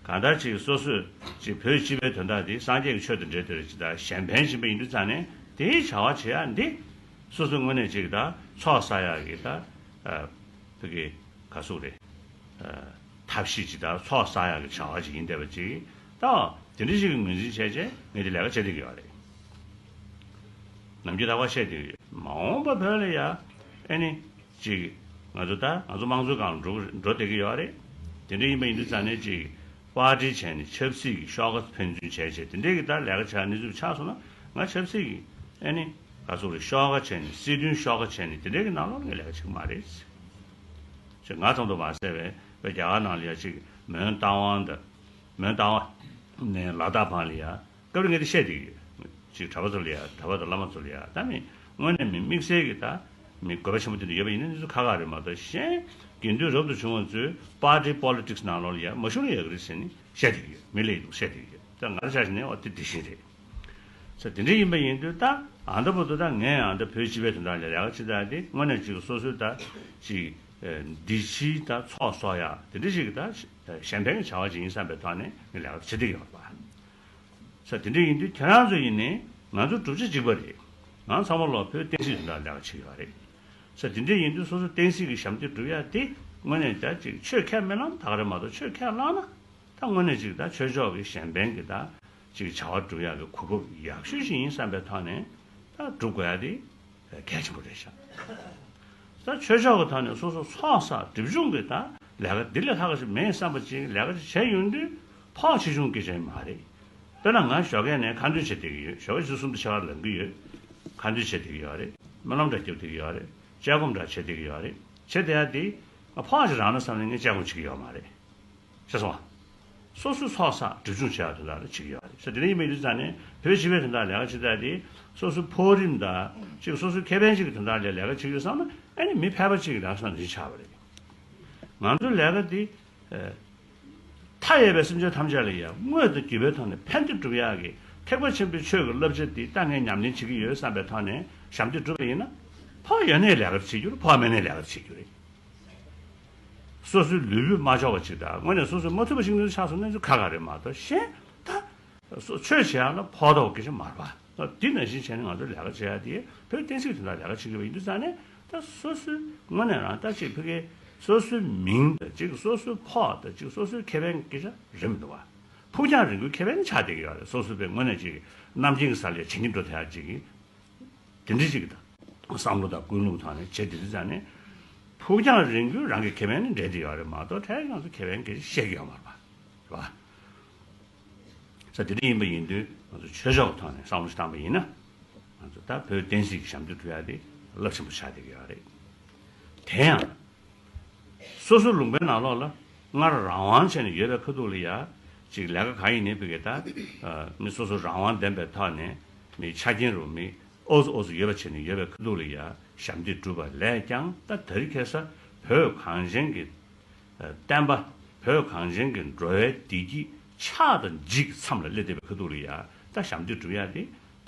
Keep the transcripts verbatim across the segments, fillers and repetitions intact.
གང་ལྟར་ཅིག་སོ་སོས་ཅིག་བོད་སྤྱི་པའི་དོན་དག་འདི་སངས་རྒྱས་ཀྱི་ཆོས་དང་འབྲེལ་ཏེ་ཅིག་ད་གཞན་ཕན་བྱེད་པ་ཡིན་དུས་ཙང་ནས་དེའི་བྱ་བ་བྱེད་ཡ་འདི་སོ་སོའི་ངོས་ནས་ཅིག་ད་ཚོགས་བསགས་ཡ་གི་ད་བོད་ཀྱི་ག་ཟུག་རེད། ཐབས་ཤེས་ཅིག་ད་ཚོགས་བསགས་ཡ་གི་བྱ་བ་ཅིག་ཡིན་བསྡད་པ་ཅིག་ད་དེ་འདྲ་ཞིག་གི་ངོས་འཛིན་བྱས་བྱས་ངས་དེ་ལས་ཀ་བྱེད་བསྡད་ཀྱི་ཡོད་རེད། ནམ་རྒྱུན་རྟག་པར་བཤད་བསྡད་ཀྱི་ཡོད། མ་འོངས་པ་བོད་ལ་ཡ་ཨེ་ནི་ཅིག་ང་ཚོ་ད་ང་ཚོ་དམངས་གཙོའི་སྒང་ལ་འགྲོ་འགྲོ་བསྡད་ཀྱི་ཡོད་རེད། དེ་འདྲ་ཡིན་པ་ཡིན་དུས་ཙང་ནས་ཅིག་པར་ཊི་བྱས་ནས་ཆབ་སྲིད་ཀྱི་ཤོག་ཁ་ཕན་ཚུན་བྱས་བྱས་དེ་འདྲའི་གི་ད་ལས་ཀ་བྱ་གནས་ཚུལ་ཆགས་སོང་ན་ང་ཆབ་སྲིད་ཀྱི་ཨེ་ནི་ག་ཚོད་རེད་ཤོག་ཁ་བྱས་ནས་སྲིད་དོན་ཤོག་ཁ་བྱས་ནས་དེ་འདྲའི་གི་ནང་ལོགས་ལ་ངས་ལས་ཀ་བྱེད་ཀྱི་མ་རེད། ཅིག་ང་ཙམ་དུ་མ་ཟད་པའི་བོད་རྒྱ་གར་ནང་ལ་ཡ་ཅིག་མོན་རྟ་དབང་དང་མོན་རྟ་དབང་ནས་ལ་དྭགས་བར་ལ་ཡ། སྐབས་རེ་ངས་དེ་བཤད་བསྡད་ཀྱི་ཡོད། ཅིག་གྲྭ་པ་ཚོ་ལ་ཡ་གྲྭ་པ་དང་བླ་མ་ཚོ་ལ་ཡ་ད་མི་དངོས་གནས་མི་དམིགས་བསལ་གྱི་ད་མི་དགོས་པ་ཆེན་པོ་དེ་འདྲ་ཡོད་པ་ཡིན་ན་འདི་ཚོ་ཁག་ཁག་རེད་མ་གཏོགས་གཞན་དགེ་འདུན་རབ་ཏུ་བྱུང་བ་ཚོས་པར་ཊི་པོ་ལི་ཊིག་སི་ནང་ལོགས་ལ་ཡ་མ་ཞུགས་ན་ཡག་གི་རེད་ཟེར་ནས་བཤད་བསྡད་ཀྱི་ཡོད། མི་ལ་ཡིན་འདུག་བཤད་བསྡད་ཀྱི་ཡོད། ད་ང་རང་ཆ་བཞག་ནས་འོ་དེ་དེ་བཞིན་རེད། ས་དེ་འདྲ་ཡིན་པ་ཡིན་དུས་ད་ཨ་ད་བར་དུ་ད་ངས་ཨ་ད་བོད་སྤྱི་པའི་དོན་དག་ལ་ལས་ཀ་བྱེད་ད་དེ་དངོས་གནས་ཅིག་སོ་སོའི་ད་ཅིག་འདི་ཕྱིའི་ད་ཚོགས་གསོག་ཡ་དེ་འདྲ་ཞིག་གི་ད་གཞན་ཕན་གྱི་བྱ་བ་ཅིག་ཡིན་བསམ་པའི་ཐོག་ནས་ངས་ལས་ཀ་བྱེད་བསྡད་ཡོད་པ། ས་དེ་འདྲ་ཡིན་དུས་ཁྱེད་རང་ཚོ་ཡིན་ནའི་ང་ཚོ་གྲུབ་ཆ་གཅིག་པ་རེད། ང་ཚང་མ་ལོ་བོད་བསྟན་སྲིད་དོན་དག་ལས་ཀ་བྱེད་ཡོད་རེད། ས་དེ་འདྲ་ཡིན་དུས་སོ་སོ་བསྟན་སྲིད་ཀྱི་ཞབས་འདེགས་སྒྲུབ་ཡ་དེ་དངོས་གནས་ད་ཅིག་ཆོས་ཁས་མི་བླངས་ད་ག་རེད་མ་གཏོགས་ཆོས་ཁས་བླངས་ན་ད་དངོས་གནས་ཅིག་ད་ཆོས་ཕྱོགས་ཀྱི་གཞན་ཕན་གྱི་ད་ཅིག་བྱ་བ་སྒྲུབ་ཡག་གི་གོ་སྐབས་ཡག་ཤོས་ཤིག་ཡིན་བསམ་པའི་ཐོག་ནས་ད་སྒྲུབ་དགོས་ཡ་དེ་གལ་ཆེན་པོ་རེད་ཤག་ད་ཆོས་ཕྱོགས་ཀྱི་ཐོག་ནས་སོ་སོ་ཚོགས་བསགས་སྒྲིབ་སྦྱོང་གི་ད་ལས་ཀ་འདི་ལས་ལྷག་ཅིག་མེད་བསམ་པ་ཅིག་ལས་ཀ་ཅིག་བྱས་ཡོང་དུས་ཕོགས་ཆེ་ཆུང་སྐད་ཆ་མ་རེད། དཔེར་ན་ང་ཞོགས་ཀས་ནས་ཁ་འདོན་བྱེད་བསྡད་ཀྱི་ཡོད། ཞོགས་ཀས་ཆུ་ཚོད་གསུམ་དང་ཕྱེད་ཀ་ལངས་ཀྱི་ཡོད། ཁ་འདོན་བྱེད་བསྡད་ཀྱི་ཡོད་རེད། སྨོན་ལམ་འདྲ་རྒྱབ་བསྡད་ཀྱི་ཡོད་རེད། དཔྱད་སྒོམ་འདྲ་བྱེད་བསྡད་ཀྱི་ཡོད་རེད། བྱེད་བསྡད་ཡ་དེ་ཕོགས་ཅིག་རག་ན་བསམ་ནས་ངས་དཔྱད་སྒོམ་བྱེད་ཀྱི་ཡོད་མ་རེད། ཤེས་སོང་ང་། སོ་སོའི་ཚོགས་བསགས་སྒྲིབ་སྦྱོང་བྱེད་ཡག་དོན་དག་ལ་བྱེད་ཀྱི་ཡོད་རེད། ས་དེ་འདྲ་ཡིན་པ་ཡིན་དུས་ཙང་ནས་བོད་སྤྱི་པའི་དོན་དག་ལས་ཀ་བྱེད་ཡག་དེ་སོ་སོའི་ཕོགས་རིམ་དང་གཅིག་སོ་སོའི་ཁེ་ཕན་ཅིག་གི་དོན་དག་ལ་ལས་ཀ་བྱེད་ཀྱི་ཡོད་བསམ་ན་ཨ་ནི་མི་ཕལ་པ་ཅིག་གི་ལས་ཀ་བསམ་ནས་ཆགས་པ་རེད། ང་ཚོའི་ལས་ཀ་འདི་མཐའ་ཡས་པའི་སེམས་ཅན་ཐམས་ཅད་ལ་ཡང་དངོས་དང་བརྒྱུད་པའི་ཐོག་ནས་ཕན་བདེ་སྒྲུབ་ཡག་གི་ཐེག་པ་ཆེན་པོའི་ཆོས་ཀྱི་བསླབ་བྱ་འདི་ད་ངས་ཉམས་ལེན་བྱེད་ཀྱི་ཡོད་བསམ་པའི་ཐོག་ནས་ཞབས་འདེགས་སྒྲུབ་པ་ཡིན་ན་ཕོགས་ཡོད་ནའི་ལས་ཀ་བྱེད་རྒྱུ་རེད། ཕོགས་མེད་ནའི་ལས་ཀ་བྱེད་རྒྱུ་རེད། སོ་སོའི་ལུས་པོས་མ་ལྕོགས་པ་ཅིག་དང་དངོས་གནས་སོ་སོས་མ་ཐུབ་པ་ཞིག་ནི་ཆགས་སོང་ན་ཚོ་ཁ་ཁ་རེད་མ་གཏོགས་གཞན་ད་སོ་ཆོས་བྱེད་ཡག་ལ་ཕོགས་དོགས་སྐད་ཆ་མ་རེད་པ། འདི་ནང་བཞིན་བྱས་ནས་ང་ཚོ་ལས་ཀ་བྱེད་ཡག་དེ་བོད་བསྟན་སྲིད་དོན་དག་ལས་ཀ་བྱེད་དགོས་པ་ཡིན་དུས་ཙང་ནས་ད་སོ་སོའི་དངོས་གནས་རང་ད་ཅིག་ཕ་གི་སོ་སོའི་མིང་དང་གཅིག་སོ་སོའི་ཕོགས་དང་གཅིག་སོ་སོའི་ཁེ་ཕན་སྐད་ཆ་རེད་མི་འདུག་བ། ཕུགས་རྒྱང་རིང་པོའི་ཁེ་ཕན་ཆགས་བསྡད་ཀྱི་ཡོད་རེད། སོ་སོ་བས་དངོས་གནས་ཅིག་རྣམ་མཁྱེན་གྱི་ས་ལ་བྱེད་སྙིང་འགྲོ་ཐལ་ཡག་ཅིག་གི་དེ་འདྲ་ཞིག་གི་བསམ་བློ་དང་ཀུན་སློང་ཐོག་ནས་བྱེད་དེ་དུས་ཙང་ནས་ཕུགས་རྒྱང་རིང་པོའི་རང་གི་ཁེ་ཕན་ནི་འདྲེན་དེ་ཡོད་རེད་མ་གཏོགས་ཐལ་ཡང་ཚོ་ཁེ་ཕན་སྐད་ཆ་བཤད་ཀྱི་ཡོད་མ་རེད་པ། རེད་པ། ས་དེ་འདྲ་ཡིན་པ་ཡིན་དུས་ང་ཚོ་ཆོས་ཕྱོགས་ཐོག་ནས་བསམ་བློ་ཞིག་བཏང་པ་ཡིན་ན་ང་ཚོ་ད་བོད་བསྟན་སྲིད་ཀྱི་ཞབས་འདེགས་སྒྲུབ་ཡག་དེ་རླབས་ཆེན་པོ་ཆགས་བསྡད་ཀྱི་ཡོད་རེད། དེ་ཡང་སོ་སོ་ལུང་པའི་ནང་ལོགས་ལ་སྔར་རང་དབང་བྱས་ནས་ཡོད་པའི་ཁ་ཐུག་ལ་ཡ་ཅིག་ལས་ཀ་གང་ཡིན་ནའི་བི་གེ་ད་མི་སོ་སོ་རང་དབང་ལྡན་པའི་ཐོག་ནས་མི་ཆ་རྐྱེན་རུ་མི་ཨོ་ཙི་ཨོ་ཙི་ཡོད་པ་བྱས་ནས་ཡོད་པའི་ཁ་ཐུག་ལ་ཡ་ཞབས་འདེགས་སྒྲུབ་པ་ལས་ཀྱང་ད་དེ་རིང་ཁ་སང་བོད་གངས་ཅན་གྱི་བསྟན་པ་བོད་གངས་ཅན་གྱི་འགྲོ་བའི་བདེ་སྐྱིད་ཆགས་དང་འཇིག་མཚམས་ལ་སླེབས་བསྡད་པའི་ཁ་ཐུག་ལ་ཡ་ད་ཞབས་འདེགས་སྒྲུབ་ཡག་དེ་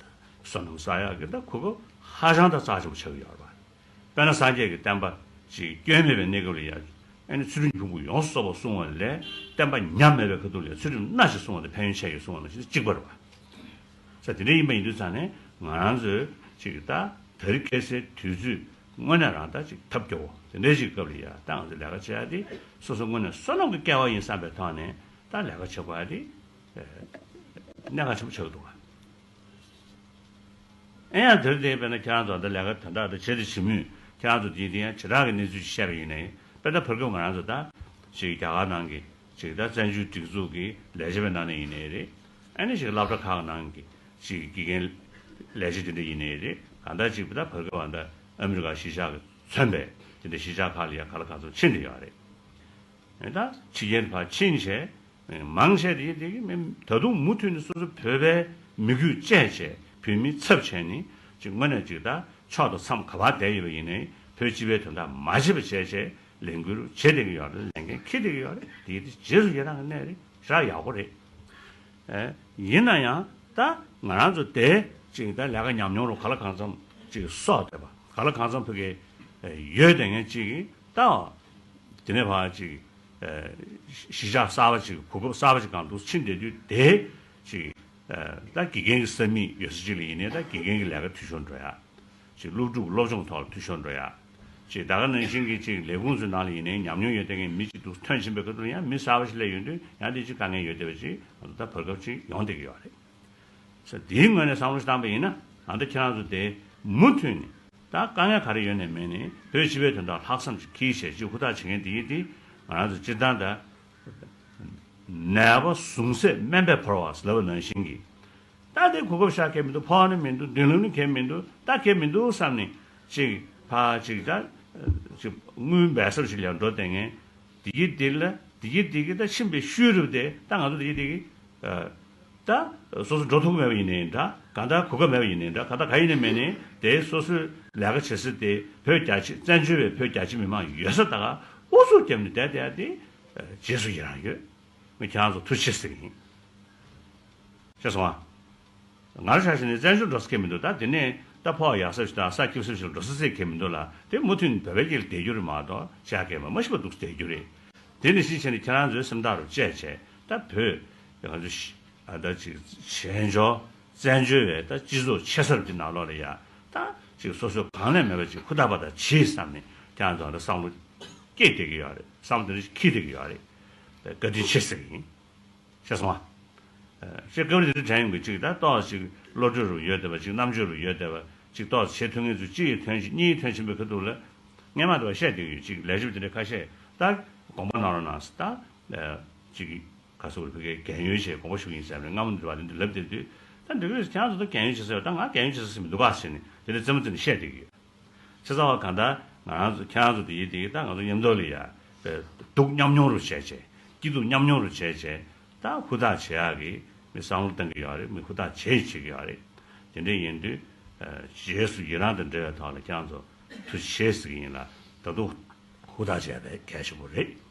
བསོད་ནམས་བསགས་ཡག་གི་ད་གོ་སྐབས་ཧ་ཅང་ད་རྩ་ཆེན་པོ་ཆགས་ཀྱི་ཡོད་རེད་པ། དཔེར་ན་སངས་རྒྱས་ཀྱི་བསྟན་པ་ཅིག་སྐྱོན་མེད་པའི་གནས་སྐབས་ལ་ཡ་ཨ་ནི་ཚུལ་ཁྲིམས་ཕུང་པོ་ཡོངས་སུ་རྫོགས་པ་སྲུང་བ་ལས་བསྟན་པ་ཉམས་མེད་པའི་ཁ་ཐུག་ལ་ཡ་ཚུལ་ཁྲིམས་སྣ་ཞིག་སྲུང་བ་དེ་ཕན་ཡོན་ཆེ་ཡོད་གསུང་བ་ནང་བཞིན་གཅིག་པ་རེད་པ། ས་དེ་འདྲ་ཡིན་པ་ཡིན་དུས་ཙང་ནས་ང་རང་ཚོས་ཅིག་ད་དེ་རིང་ཁ་སང་དུས་ཚོད་དངོས་གནས་རང་ད་ཅིག་ཐབས་སྐྱོ་བོ་དེ་འདྲའི་ཅིག་སྐབས་ལ་ཡ་ད་ང་ཚོ་ལས་ཀ་བྱེད་ཡ་དེ་སོ་སོ་དངོས་གནས་བསོད་ནམས་ཀྱི་སྐལ་བ་ཡིན་བསམ་པའི་ཐོག་ནས་ད་ལས་ཀ་བྱེད་དགོས་ཡ་དེ་གནད་འགག་ཆེན་པོ་ཆགས་ཀྱི་འདུག་ག། ཨེ་ཡང་དེར་བརྟེན་དཔེར་ན་ཁྱེད་རང་ཚོ་འདི་ལས་ཀ་དོན་དག་འདི་བྱེད་དུ་ཇི་མོད་ཁྱེད་རང་ཚོ་དེའི་སྟེང་ཡང་བྱེ་བྲག་གི་གནས་ཚུལ་ཞིག་བཤད་པ་ཡིན་ནའི་དཔེར་ན་བར་སྐབས་ང་རང་ཚོ་ད་ཅིག་རྒྱ་གར་ནང་གི་ཅིག་ད་བཙན་བྱོལ་སྒྲིག་འཛུགས་ཀྱི་ལས་བྱེད་པའི་ནང་ནས་ཡིན་ནའི་རེད། ཨ་ནི་ཅིག་སློབ་གྲྭ་ཁག་ནང་གི་ཅིག་དགེ་རྒན་ལས་བྱེད་དེ་འདྲ་ཡིན་ནའི་རེད། གང་ལྟར་ཅིག་ད་བར་སྐབས་ད་ཨ་མི་རི་ཀ་གཞིས་ཆགས་ཀྱི་མཚོན་པའི་དེ་འདྲ་གཞིས་ཆགས་ཁག་ལ་ཡང་ག་ལ་གང་འཚམ་ཕྱིན་བསྡད་ཡོད་རེད། ད་ཕྱི་རྒྱལ་ཕར་ཕྱིན་བྱས། མང་ཆེ་དེ་དེ་གི་མི་ད་དུང་མུ་མཐུད་ནས་སོ་སོ་བོད་པའི་མི་རྒྱུད་བཅས་བྱས་བོད་མིའི་ཚབ་བྱས་ནས་ཅིག་དངོས་གནས་ཅིག་ད་ཕྱོགས་དང་མཚམས་ག་པར་བསྡད་ཡོད་པ་ཡིན་ནའི་བོད་སྤྱི་པའི་དོན་དག་མ་བརྗེད་པ་བྱས་བྱས་ལས་འགུལ་བྱེད་བསྡད་ཀྱི་ཡོད་རེད། ལས་འགན་འཁྱེར་བསྡད་ཀྱི་ཡོད་རེད། དེ་དེ་རྗེས་སུ་ཡི་རང་གི་གནས་རེད། ཞེ་དྲག་ཡག་པོ་རེད། ཨེ། ཡིན་ན་ཡང་ད་ང་རང་ཚོ་དེ་ཅིག་ད་ལས་ཀ་ཉམས་མྱོང་རུ་ག་ལ་གང་འཚམ་ཅིག་གསོག་བསྡད་པ་ག་ལ་གང་འཚམ་ཕ་གི་ཡོད་བསྡད་མཁན་ཅིག་གིས་ད་དེ་ནས་ཕར་ཅིག་ གཞིས་ཆགས་གསར་པ་ཅིག་གོ་སྐབས་གསར་པ་ཅིག་སྒང་དུ་ཕྱིན་བསྡད་དུས་དེ་ཅིག་ད་དགེ་རྒན་གྱི་ས་མིག་ཡོད་ས་ཅིག་ལ་ཡིན་ནའི་ད་དགེ་རྒན་གྱི་ལས་ཀ་འཐུས་ཤོར་འགྲོ་ཡ། ཅིག་སློབ་ཕྲུག་སློབ་སྦྱོང་ཐོག་ལ་འཐུས་ཤོར་འགྲོ་ཡ། ཅིག་ད་ག་ནང་བཞིན་གྱི་ཅིག་ལས་ཁུངས་ཚོའི་ནང་ལ་ཡིན་ནའི་ཉམས་མྱོང་ཡོད་བསྡད་མཁན་མི་ཅིག་འདུག་ཐོན་ཕྱིན་པའི་ཁ་ཐུག་ལ་ཡང་མི་གསར་པ་ཞིག་སླེབས་ཡོང་དུས་ཡང་དེ་ཅིག་དཀའ་ངལ་ཡོད་བསྡད་པ་ཅིག་ང་ཚོ་ད་བར་སྐབས་ཅིག་ཡོང་བསྡད་ཀྱི་ཡོད་རེད། ས་དེའི་ངོས་ནས་བསམ་བློ་ཞིག་བཏང་པ་ཡིན་ན་ང་ཚོ་ཁྱེད་རང་ཚོ་དེ་མུ་མཐུད་ནས་ད་དཀའ་ངལ་ག་རེ་ཡོད་ནས་མེད་ནས་བོད་སྤྱི་པའི་དོན་དག་ལྷག་བསམ་ཅིག་གིས་བྱས་ཅིག་ཧུར་ཐག་བྱེད་མཁན་དེ་ཡིན་དེ་ང་རང་ཚོ་སྤྱིར་བཏང་ད་ནད་པ་ཟུངས་ཟད་སྨན་པས་བོར་བ་ཟེར་ལབ་པ་ནང་བཞིན་གྱི། ད་དེ་གོ་སྐབས་ཤར་གལ་མི་འདུག་ཕོགས་ནི་མི་འདུག་མདུན་ལམ་ནི་གལ་མི་འདུག་ད་གལ་མི་འདུག་བསམ་ནས་ཅིག་ཕ་ཅིག་ད་ཅིག་དངུལ་འབེལ་སབ་ཞིག་ལ་འགྲོ་བསྡད་མཁན་དེ་གི་དེ་ལ་དེ་གི་དེ་གི་ད་ཕྱིན་པའི་ཤུལ་རུ་དེ་ད་ང་ཚོ་དེ་གི་དེ་གི་ད་སོ་སོ་འགྲོ་ཐུབ་མེད་པ་ཡིན་ནའི་འདྲ་གང་ལྟར་གོ་སྐབས་མེད་པ་ཡིན་ནའི་འདྲ་གང་ལྟར་ག་ཡིན་ནའི་མེད་ནའི་དེ་སོ་སོའི་ལས་ཀ་བྱེད་ས་དེ་བོད་རྒྱ་ཆེ་བཙན་བྱོལ་བའི་བོད་རྒྱ་ཆེ་མི་མང་ཡོད་ས་ད་ག་ཨུ་ཚུགས་བརྒྱབ་ནས་བསྡད་བསྡད་དེ་རྗེས་སུ་ཡི་རང་ཡོད། ངས་ཁྱེད་རང་ཚོ་ཐུགས་རྗེ་ཆེ་ཟེར་གྱི་ཡིན། ཤེས་སོང་ཨ། ང་རང་ཆ་བཞག་ནས་བཙན་བྱོལ་འགྲོ་ས་ཁེལ་མི་འདུག་ད་དེ་ནས་ད་ཕོགས་ཡག་ས་ཞིག་དང་ས་སྐྱིད་ས་ཞིག་ལ་འགྲོ་ས་ཚད་ཁེལ་མི་འདུག་ལ་དེ་མུ་མཐུད་ནས་བོད་པའི་སྐད་ལ་བསྡད་རྒྱུ་རེད་མ་གཏོགས་ཆ་ཁེལ་མ་མ་ཤི་བ་འདུག་བསྡད་རྒྱུ་རེད། དེ་ནས་གཞིས་བྱས་ནས་ཁྱེད་རང་ཚོའི་སེམས་ཐག་རུ་བཅད་བྱས་ད་བོད་ང་ཚོ་ཤི་ཨ་ད་ཅིག་བྱས་འཇོག་བཙན་བྱོལ་བའི་ད་སྤྱི་ཚོགས་ཆེ་ས་རུ་དེ་ནང་ལོགས་ལ་ཡ་ད་ཅིག་སོ་སོའི་གང་ལས་མེད་པ་ཅིག་ཧུར་ཐག་པ་དང་བྱེད་བསམ་ནས་ཁྱེད་རང་ཚོ་ད་བསམ་བློ་སྐྱེས་བསྡད་ཀྱི་ཡོད་རེད། བསམ་བློ་དེ་འདྲ་ཞིག་འཁྱེར་བསྡད་ཀྱི་ཡོད་རེད། བཀའ་དྲིན་ཆེ་ཟེར་གྱི་ཡིན། ཤེས་སོང་ཨ། ཅེས་སྐབས་རེ་དེ་འདྲ་དྲན་ཡོང་གི་གཅིག་ད་ཏོག་ཅིག་བློ་གྲོས་རུ་ཡོད་བསྡད་པ་ཅིག་རྣམ་དཔྱོད་རུ་ཡོད་བསྡད་པ་ཅིག་ཏོག་བྱེད་ཐུབ་མཁན་ཚོ་གཅིག་ཡིས་ཐོན་ཕྱིན་གཉིས་ཡིས་ཐོན་ཕྱིན་པའི་ཁ་ཐུག་ལ་སྔན་མ་དེ་བ་བཤད་བསྡད་ཡོད་ཅིག་ལས་བྱེད་པ་དེ་འདྲ་ཁ་ཤས་ད་དགོངས་པ་གནང་རོགས་གནང་ཟེར་ད་ཅིག་ག་སོ་རུ་ཕ་གིའི་རྒན་ཡོལ་བྱས་དགོངས་པ་ཞུ་གི་ཡིན་ཟེར་ནས་སྔ་མོ་འདི་བ་དེ་འདྲ་ལབ་བསྡད་དུས་ད་འགྲིག་གི་རེད། ཁྱེད་རང་ཚོ་ད་རྒན་ཡོལ་བྱེད་ས་ཡོད་ད་ང་རྒན་ཡོལ་བྱེད་ས་ཟེར་མི་འདུག་ག་ཟེར་ནས་དེ་འདྲ་རྩེད་མོ་རྩེ་ནས་བཤད་བསྡད་ཀྱི་ཡོད། ཆེ་ཚ་བ་གང་ལྟར་ང་རང་ཚོ་ཁྱེད་རང་ཚོ་དེ་ཡིན་དེ་ད་ང་ཚོ་མཉམ་དུ་ལ་ཡ་སྡུག་མཉམ་མྱོང་རུ་བྱས་བྱས་སྐྱིད་སྡུག་མཉམ་མྱོང་རུ་བྱས་བྱས་ད་ཧུར་ཐག་བྱེད་ཡག་གི་མི་བསམ་བློ་གཏང་གི་ཡོད་རེད། མི་ཧུར་ཐག་བྱེད་བྱེད་ཀྱི་ཡོད་རེད། དེ་འདྲ་ཡིན་དུས་རྗེས་སུ་ཡི་རང་དང་འབྲེལ་བའི་ཐོག་ལ་ཁྱེད་རང་ཚོ་ཐུགས་རྗེ་ཆེ་ཟེར་གྱི་ཡིན་ལ་ད་དུང་ཧུར་ཐག་བྱས་པའི་གལ་ཆེན་པོ་རེད།